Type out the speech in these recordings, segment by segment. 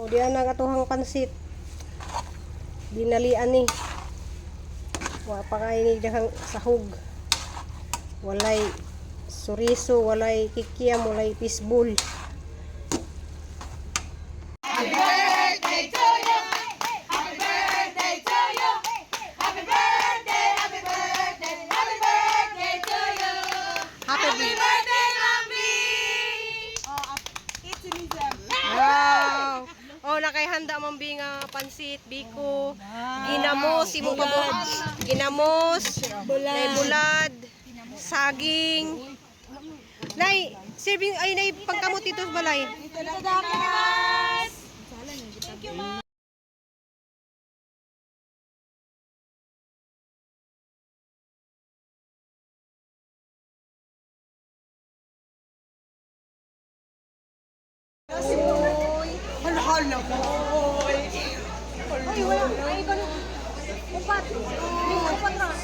O diyan ang atuhang pansit. Dinalian ni. Wa pa kay ni daghang sahog. Walay suriso, walay kikiam, walay pisbol. Birthday to you. Happy birthday to you. Happy birthday, happy birthday, happy birthday to you. Happy birthday, Mami. Wow! Oh, nakay handa man bi nga pansit, biko, ginamos, imo pa po. Ginamos, bulad, bulad, saging. Nay, serving ay nay pagkamot dito sa balay. Ay, wala. Ay, kano. Upat. Lima, upat ra.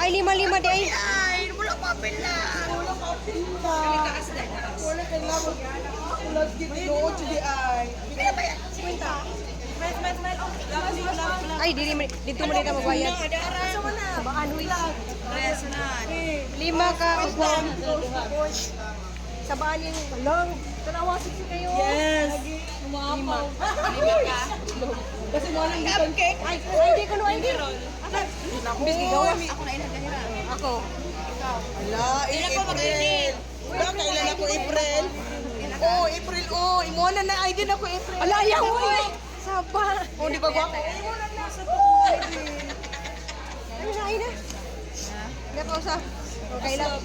Ay, lima, lima di ay. Ay, wala pa pila. Wala pa pila. Wala kailangan. Wala gid di ay. Pila ba yan? 50. Ay, dili man dito mo dito magbayad. Sabaan huy. Lima ka uslam. Sabaan yung lang. Tanawa siksi kayo. Yes. Lima. Lima ka. Kasi mo nang cupcake. Ay, ay, di ko no ay di. Imbis gigawas. Ako na ilang ganira. Ako. Ala, April. Wala kailan ako April. Oh, April oh, imo na na ID na ko April. Ala, ayaw huy. Saba. Oh, di ba gwapo? Imo na na sa to ID. Ay na, ay na. Hindi pa usap. Okay lang.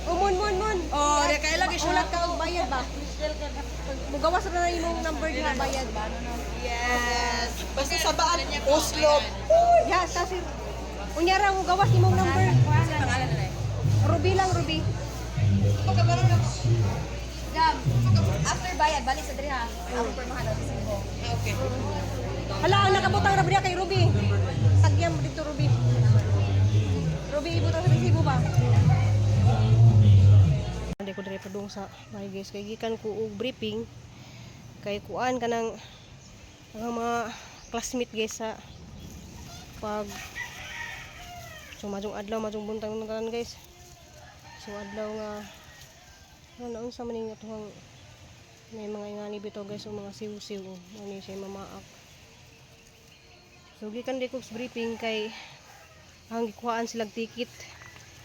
Oh, mon, mon, mon. Oh, di kay lagi siya. Ulat ka og bayad ba? Mugawas ra na imong number nga bayad ba? Yes. Basta sa baan Oslo. Ya, ta sir. Unya ra mugawas imong number. Ruby lang, Ruby. Gab, after bayad, balik sa diri ha. Ako pirmahan ang resibo. Okay. Hala, ang nakabutang ra ba kay Ruby? Tagyam dito, Ruby. Ruby, ibutang sa resibo ba? Hindi ko diri padung sa bahay guys kay gikan ko og briefing kay kuan kanang ang mga classmate guys sa pag so majong adlaw majong buntag ng tanan guys. So adlaw nga ano unsa man ning atuhang may mga ingani bitaw guys o mga siw-siw ano siya mamaak. So gikan di ko sa briefing kay ang gikuhaan silang ticket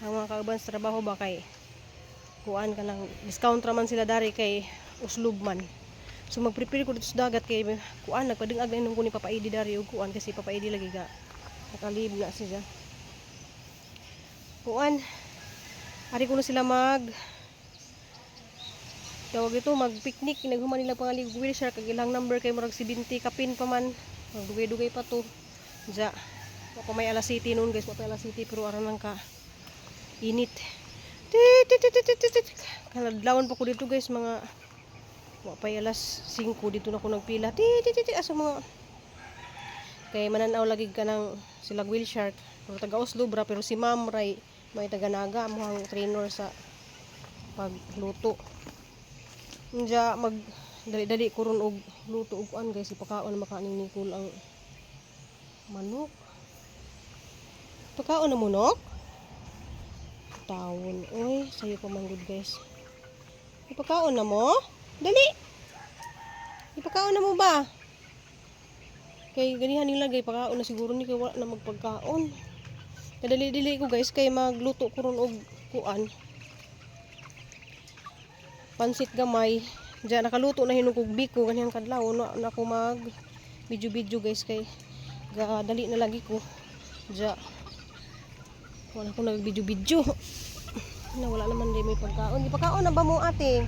ang mga kauban sa trabaho ba kay kuan ka ng discount ra man sila dari kay uslob man. So magprepare ko dito sa dagat kay kuan nagpadungag na inom ko ni Papa Edi dari og kuan kasi Papa Edi lagi ga nakalib na siya. Kuan ari ko na sila mag tawag ito mag-picnic naghuman nila pangalig wheelchair kag ilang number kay murag 70 kapin pa man dugay-dugay pa to ja ako may alas city noon guys, wa pa alas city pero aran lang ka init. Tit, tit, tit, tit, tit, tit. Kaladlawan pa ko dito guys, mga wa pa alas 5 dito na ako nagpila. Tit, tit, tit, tit, asa mga kay mananaw lagi ka ng sila wheel shark pero taga Oslo bra pero si Ma'am Ray may taga Naga amuhang trainer sa pagluto. Unja mag dali-dali ko ron og luto og kuan guys, ipakaon na makaaning Nicole ang manok. Pakaon na manok? Tawon, oy, sayo pa man gud guys. Ipakaon na mo? Dali. Ipakaon na mo ba? Kay ganihan nila gay pakaon na siguro ni kay wala na magpagkaon. Kadali-dali ko guys kay magluto ko ron og kuan. Pansit gamay. Diyan nakaluto na hinong kog biko ganyan kadlaw na, na ako mag video-video guys kay dali na lagi ko. Diyan wala ko nag video-video. Na wala naman din may pagkaon. Ipakaon na ba mo ate?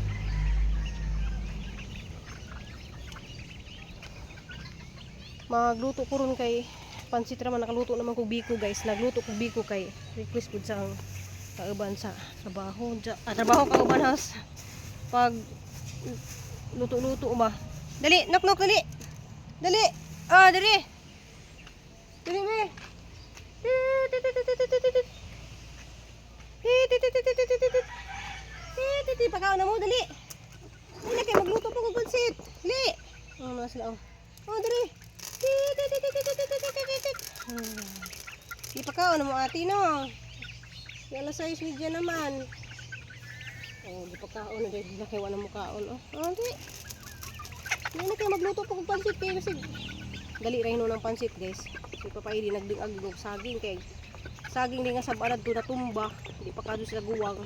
Magluto ko ron kay pansit ra man nakaluto naman kog biko guys. Nagluto kog biko kay request pud sa ang kauban sa trabaho. Ah, trabaho kauban has. Pag luto-luto ba. Dali, knock knock dali. Dali. Ah, dali. Dali me. Tit, tit, tit, tit, tit, tit, tit. Tit, tit, tit, tit, tit, tit, tit. Ti ti ti, pakaon na mo, dali. Dali kay magluto pa ko pansit. Dali. Oh, mga sila oh. Oh, dali. Ti ti ti ti ti ti ti ti ti ti. Di pakaon na mo, ate, no. Di alas 6:30 naman. Oh, di pakaon na dahil sila kay wala mo kaon oh. Oh, di. Di na kayo magluto pa kog pansit kay kasi dali ra hinuon ang pansit, guys. Si Papa Eli nagdingag og saging kay saging di nga sa banad to natumba, di pa kadto sila guwang.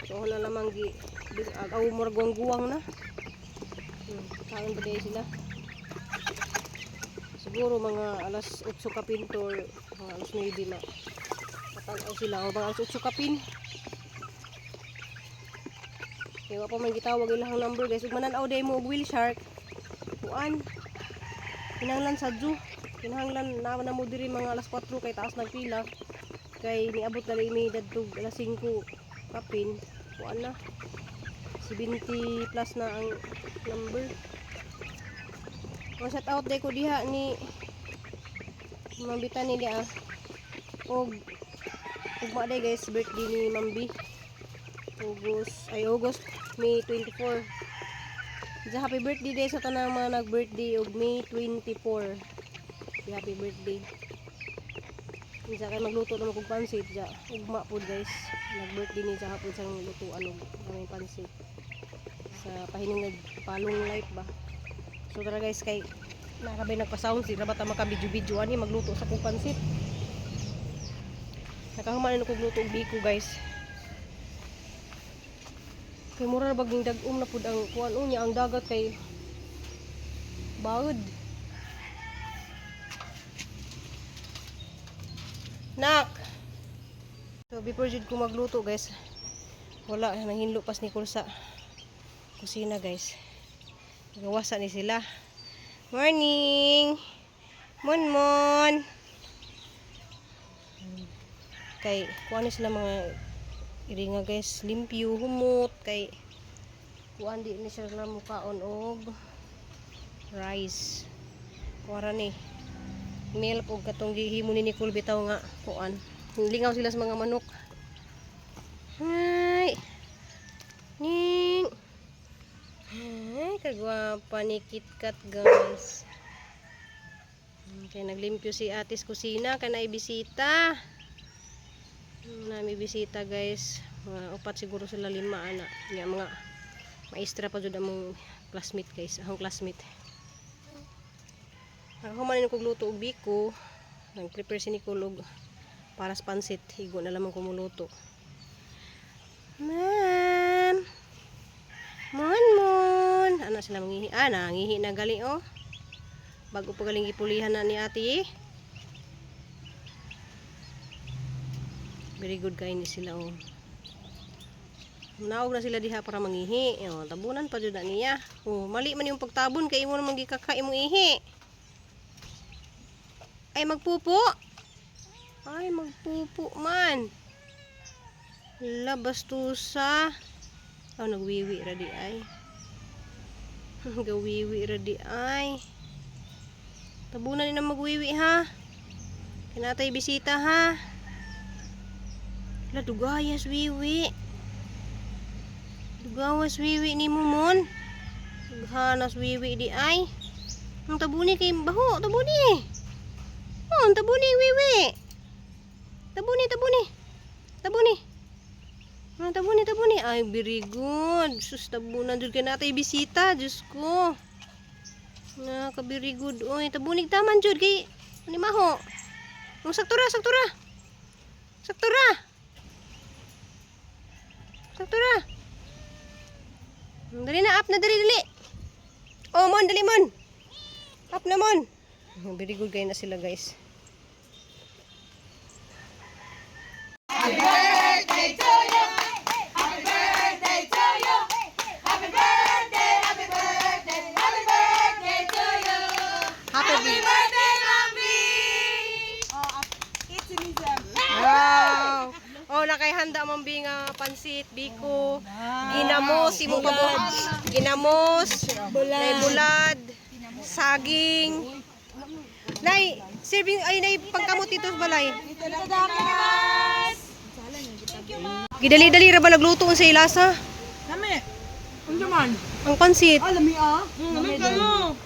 So na lamang gi dingag aw murag guwang na. Kaon ba dahil sila? Siguro mga alas 8 kapin to or mga alas 9 na. Patanaw sila o mga alas 8 kapin. Kaya wa pa man gitawag ilang number, guys. Ug mananaw day mo og whale shark. Kuan. Kinahanglan sa zoo. Kinahanglan na na mo diri mga alas 4 kay taas ng pila. Kay niabot na mi dadtog alas 5 kapin. Kuan na. 70 plus na ang number. O, shout out day ko diha ni Ma'am Bitani diha. Og ugma day, guys, birthday ni Ma'am B. August, ay August, May 24. Diya, happy birthday day sa tanang mga nag-birthday og May 24. Happy, happy birthday. Diya kay magluto naman kog pansit diya. Ugma po, guys. Nag-birthday ni diya hapon sa lutuan og aming pansit. Sa pahining nagpalong life ba. So tara, guys, kay nakabay nagpa-sound sila bata maka video-video ani magluto sa kong pansit. Nakahuman na kog luto og biko, guys. Kay mura na baging dag-om na pud ang kuan unya ang dagat kay baud. Nak. So before jud ko magluto, guys, wala nanghinlo pas ni sa kusina, guys. Gawasa ni sila. Morning. Mon mon. Kay kuan ni sila mga iringa, guys, limpyo, humot kay kuan di ni sila mukaon og rice. Kuara ni milk og katong gihimo ni Nicole bitaw nga kuan. Lingaw sila sa mga manok. Hi. Ning. Ay, kagwapa ni KitKat, guys. Kaya naglimpyo si atis kusina, kay naibisita. Nami bisita, guys. Mga upat siguro sila, lima ana. Nga mga maestra pa jud among classmate, guys. Akong classmate. Ako man kog luto og biko. Nag-prepare si Nicole og para sa pansit. Higo na lamang kumuluto. Ma'am. Mon mon. Ano sila mangihi? Ah, nangihi na gali oh. Bago pa galing gipulihan na ni ate eh. Very good kain ni sila oh. Naog na sila diha para mangihi. Oh, tabunan pa jud na niya. Oh, mali man yung pagtabon kay imo namang gikaka imong ihi. Ay, magpupo. Ay, magpupo man. Labastusa. Oh, nagwiwi ra di ay. Gawiwi ra di ay. Tabunan ni na magwiwi ha. Kinatay bisita ha. La dugayas wiwi. Dugawas wiwi ni mo mon. Hanas wiwi di ay. Ang tabuni kay baho, tabuni. Oh, ang tabuni wiwi. Tabuni, tabuni. Tabuni. Ah, tabuni, tabuni. Ay, very good. Sus, tabunan jud kay natay bisita. Diyos ko. Naka very good. Oy, tabunig taman jud kay ani maho. Ang sakto ra, sakto ra. Sakto ra. Sakto ra. Dali na, up na, dali, dali. Oh, mon, dali, mon. Up na, mon. Very good kayo na sila, guys. Happy birthday to you. Happy birthday to you. Happy birthday, happy birthday, happy birthday to you. Happy Happy birthday, Mami! Wow! Oh, nakay handa man bi nga pansit, biko, ginamos, imo pa mo. Ginamos, bulad, bulad, saging. Nay, serving ay nay pangkamot dito sa balay. Gidali-dali ra ba nagluto sa ilasa? Nami. Unsa man? Ang pansit. Ah, lami ah. Lami kayo.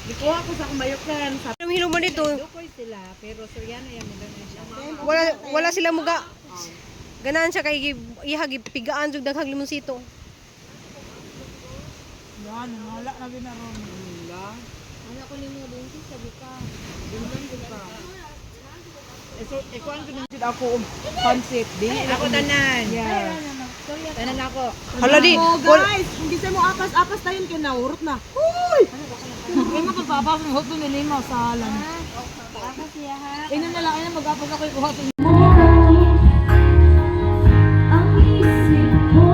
Gikuha ko sa kumayukan. Sa Anong hinuman dito? Dukoy sila, pero Suryano yan mo siya. Wala wala sila muga. Ganahan siya kay iha gipigaan jud daghang limonsito. Yan, wala na ginaron. Wala. Wala ko nimo buntis sabi ka. So, ikuan ko nang ako pansit. Di ako tanan. Yeah. Tanan ako. Hala di. Oh, Wala, guys, kung bisa mo apas-apas tayo kay naurot na. Huy! Kaya mo pagpapas ng hot nilima sa alam. Apas siya ha. Ina na lang, ina mag-apas ako ikuha sa Ang isip ko,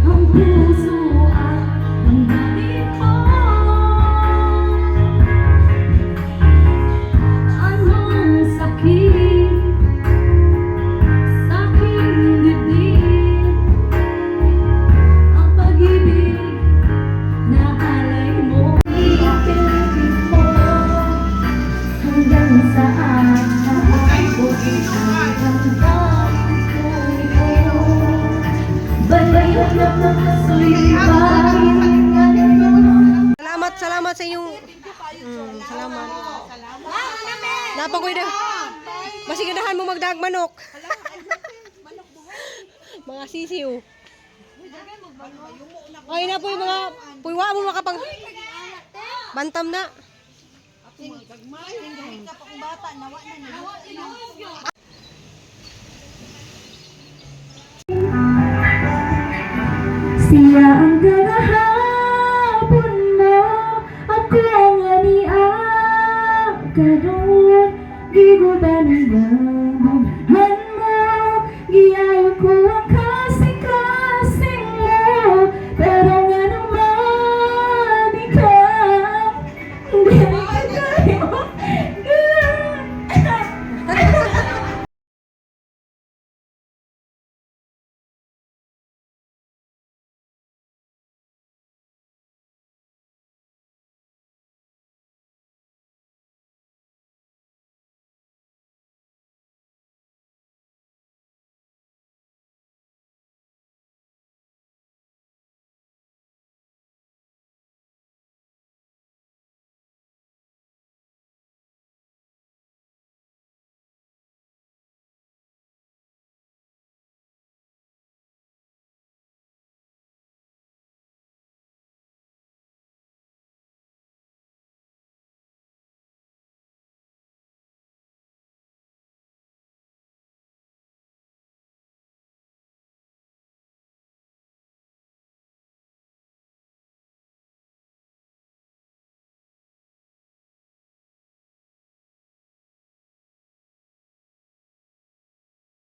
ang puso at damdamin ko. Anong sakit sa aking dibdib? Ang pag-ibig na alay mo, iakit mo hanggang saan aabot ang damdamin ko. Balayo na puso'y bakit Salamat, salamat sa inyong salamat. Napagoy na. Masiganahan mo magdag manok. Mga sisiw. Ay na po yung mga puywa mo makapang bantam na. Siya ang gagahapon mo, ako ang ania. Karon, giguban ang bubhan mo, giyayo ko ang kasing-kasing mo. Pero nga naman ikaw, hindi ko kaya.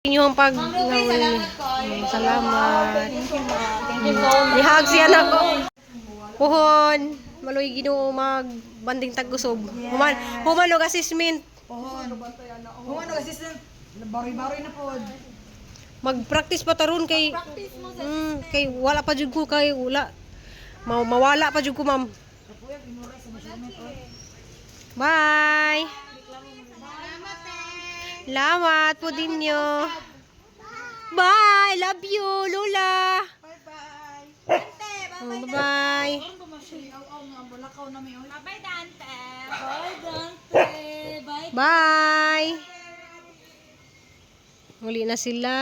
Inyong pag salamat ko. Salamat. Ihag siya na ko. Puhon, maloy Ginoo mag banding tagusog. Human human og assessment. Pohon. Human og assistant. Baroy-baroy na pod. Mag-practice pa taron kay kay wala pa jud ko kay wala. Mawala pa jud ko, ma'am. Bye. Salamat po din nyo. Bye. Love you, Lola. Bye-bye. Bye-bye. Bye Dante. Bye Dante. Bye. Bye. Muli na sila.